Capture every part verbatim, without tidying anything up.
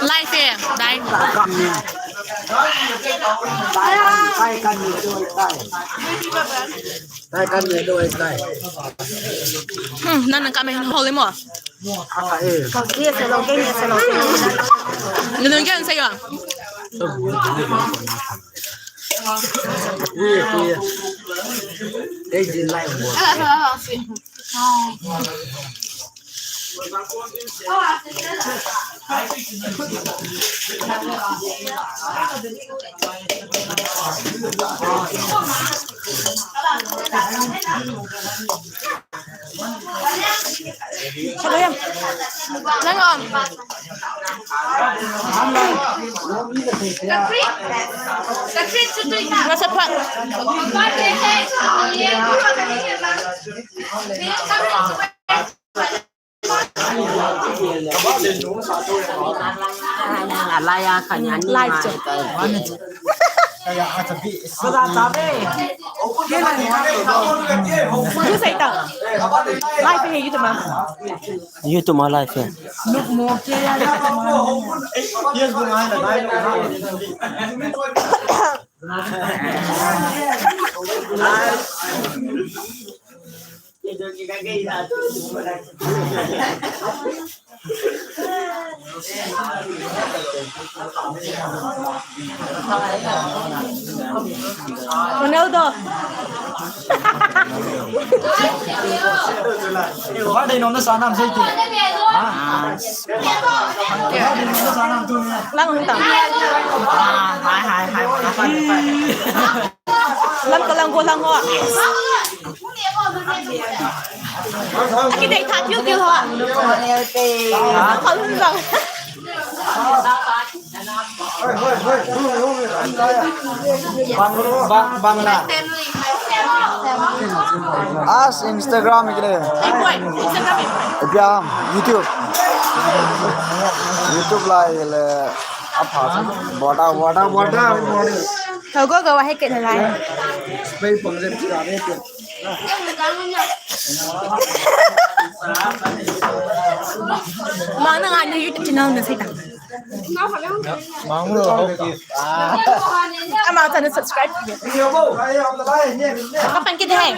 Live eh, dai. Kai kan ni doi kai. Kai kan ni doi kai. Hmm, nan nan ka me holi mo. Aka eh. Kau kia se lo, kia se lo. Ni dong kia se yo. Kuya, kuya. Kay din live mo. Hello, yan. Lang on. Nasa pa. Alaya kanya ni. Live ma. Kaya ata bi. Live eh, YouTube ma. YouTube ma live eh. Ronaldo. Birthday nom nasa nam sei ti. Ha? Birthday nom nasa nam tu ni. Lang hung tang. Ah, hai, hai, hai. Lam ka lang go lang ho. Kidei tha thiu thiu ho. Ka lung lang. Bang, bang, bang na. As Instagram ke liye. Ei, boy, Instagram. Abiam, YouTube. YouTube lai le. Apa sa? Bota, bota, bota, bota. Kau go go, wahai ke lai. Spray pang le, pang le. Mana ngani YouTube channel na sai ta. Manglo, okay. Ama channel subscribe. Kapan kita hai?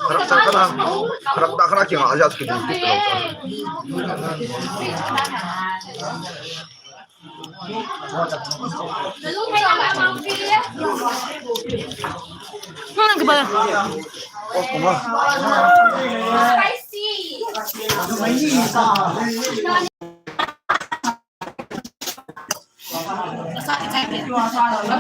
Kharap ta kharap, kharap ta kharap kya aja ki. Mana ke ba?